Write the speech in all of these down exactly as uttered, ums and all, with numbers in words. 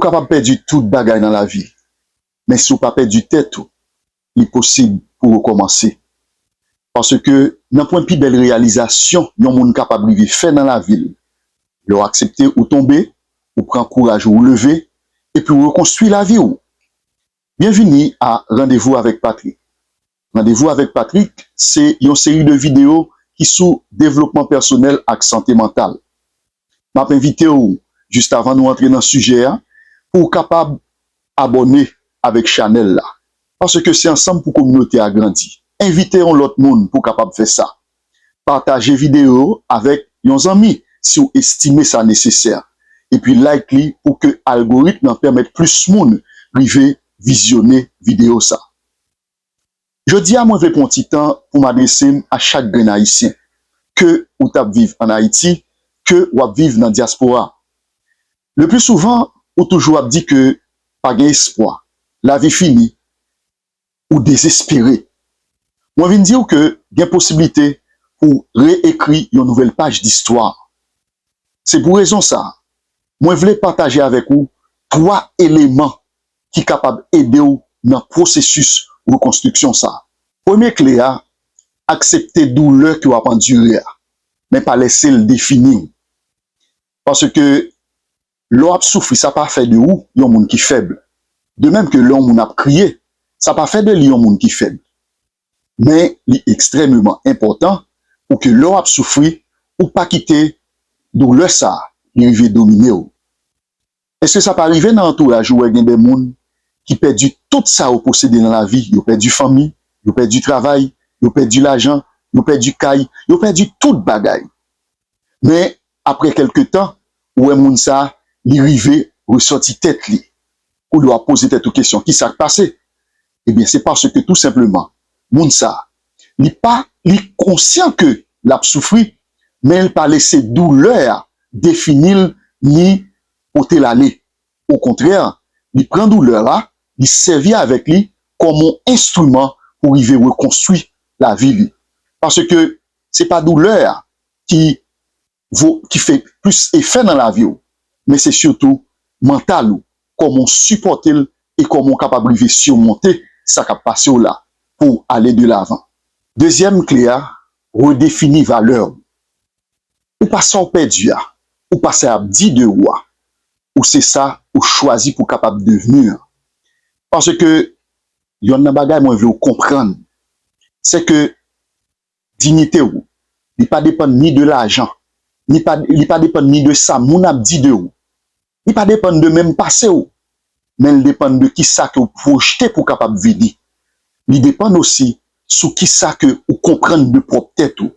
kapab pèdi tout bagay nan lavi, men si w pa pèdi tèt ou, li posib pou w rekòmanse. Paske nan pwen pi bèl reyalizasyon yon moun kapab rive fè nan lavi l, lè w aksepte ou tonbe, ou pran kouraj ou leve, epi w rekonstwi lavi w. Byenvini a Randevou avèk Patrick. Randevou avèk Patrick se yon seri de videyo ki sou devlopman pèsonèl ak sante mantal. M ap envite w, jis avan nou antre nan sijè a, pou w kapab abòne avèk chanèl la. Paske se ansanm pou kominote a grandi. Envite yon lòt moun pou w kapab fè sa. Pataje videyo yo avèk yon zanmi si w estime sa nesesè. Epi like li pou ke algoritm nan pèmèt plis moun rive vizyone videyo sa. Jodi a, mwen vle pran ti tan pou m adrese m a chak grenn Ayisyen, ke ou t ap viv ann Ayiti, ke w ap viv nan dyaspora. Le pli souvan, ou toujou ap di ke pa gen espwa, lavi fini, ou dezespere. Mwen vin di w ke gen posiblite pou w reekri yon nouvèl paj distwa. Se pou rezon sa, mwen vle pataje avèk ou twa eleman ki kapab ede w nan pwosesis rekonstriksyon sa. Premye kle a, aksepte doulè ke w ap andire a, men pa lese l defini w. Paske lè w ap soufri, sa pa fè de ou yon moun ki fèb. De menm ke lè yon moun ap kriye, sa pa fè de li yon moun ki fèb. Men li ekstrèmeman enpòtan pou ke lè w ap soufri, ou pa kite doulè sa a li rive domine w. Èske sa pa rive nan antouraj ou wè gen de moun ki pèdi tout sa yo posede nan lavi? Yo pèdi fanmi, yo pèdi travay, yo pèdi lajan, yo pèdi kay, yo pèdi tout bagay. Men, apre kèlke tan, ou wè moun sa a, li rive resòti tèt li. Ou dwe poze tèt ou kesyon, ki sa k pase? Ebyen, se paske tou senpleman, moun sa a, li pa, li konsyan ke l ap soufri, men l pa lese doulè a defini l ni pote l ale. Okontrè, li pran doulè a, li sèvi avèk li kòm yon enstriman pou rive rekonstwi lavi li. Paske se pa doulè a ki vo, ki fè plis efè nan lavi w, men se sitou mantal ou, kòman w sipòte l e kòman w kapab rive simonte sa k ap pase w la pou w ale de lavan. Dezyèm kle a, redefini valè w. Ou pa sa w pèdi a, ou pa sa y ap di de ou a, ou se sa ou chwazi pou w kapab devni an. Paske yonn nan bagay mwen vle w konprann, se ke diyite w, li pa depann ni de lajan, ni pa, li pa depann ni de sa moun ap di de ou. Li pa depann de menm pase w, men l depann de kisa ke w pwojte pou w kapab vini. Li depann osi sou kisa ke ou konprann de pwòp tèt ou.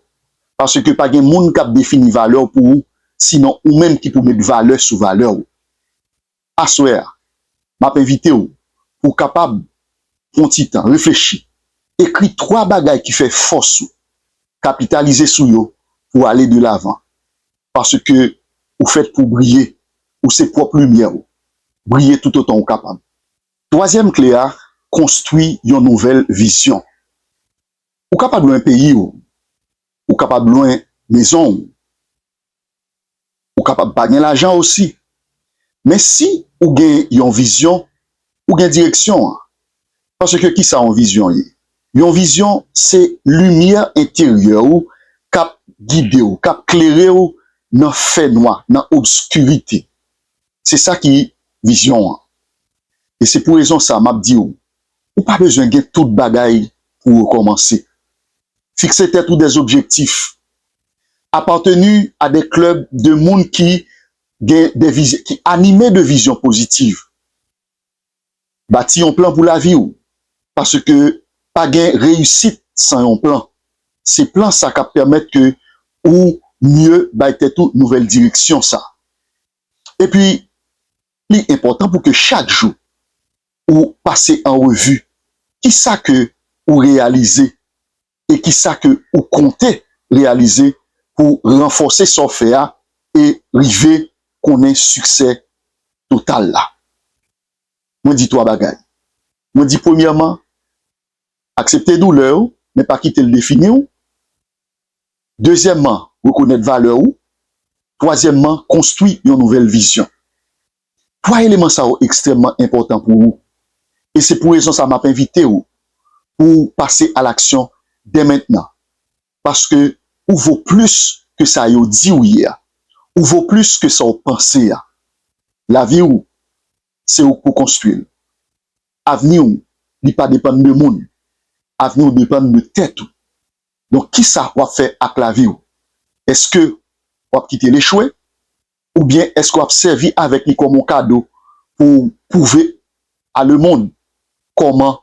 Paske pa gen moun k ap defini valè w pou ou, sinon ou menm ki pou met valè sou valè w. Aswè a, m ap envite w pou w kapab pran ti tan, reflechi, ekri twa bagay ki fè fòs ou, kapitalize sou yo pou w ale de lavan. Paske ou fèt pou w briye, ou se pwòp limyè w. Briye toutotan w kapab. Twazyèm kle a, konstwi yon nouvèl vizyon. Ou kapab lwen peyi w, ou kapab lwen mezon w, ou kapab pa gen lajan osi. Men si ou gen yon vizyon, ou gen direksyon an. Paske kisa yon vizyon ye? Yon vizyon se limyè enteryè ou k ap gide w, k ap klere w nan fènwa, nan obskirite. Se sa ki vizyon an. E se pou rezon sa m ap di w, ou pa bezwen gen tout bagay pou w rekòmanse. Fikse tèt ou dè objektif. Apateni a de klèb de moun ki gen de viz-, ki anime de vizyon pozitiv. Bati yon plan pou lavi w, paske pa gen reyisit san yon plan. Se plan sa k ap pèmèt ke ou mye bay tèt ou nouvèl direksyon sa. Epi, li enpòtan pou ke chak jou ou pase an revi kisa ke ou reyalize e kisa ke ou konte reyalize pou ranfòse sa w fè a e rive konnen siksè total la. Mwen di twa bagay. Mwen di premyèman, aksepte doulè w, men pa kite l defini w. Dezyèmman, rekonèt valè w. Twazyèmman, konstwi yon nouvèl vizyon. Twa eleman sa yo ekstrèmman enpòtan pou ou. E se pou rezon sa m ap envite w pou w pase a laksyon dè mentnan. Paske ou vo plis ke sa yo di w ye a. Ou vo plis ke sa w panse a. Lavi w, se ou k pou konstwi l. Avni w, li pa depann de moun. Avni w depann de tèt ou. Donk, kisa w ap fè ak lavi w? Èske w ap kite l echwe? Oubyen èske w ap sèvi avèk li kòm yon kado pou w pwouve a lemonn kòman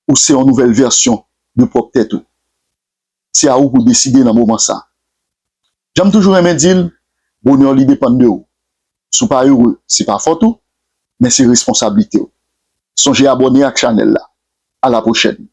ou se yon nouvèl vèsyon de pwòp tèt ou? Se a ou pou deside nan moman sa. Jan m toujou renmen di l, bonè w li depann de ou. Si w pa ere, se pa fòt ou, men se responsablite w. Sonje abòne ak chanèl la. A la pwochèn.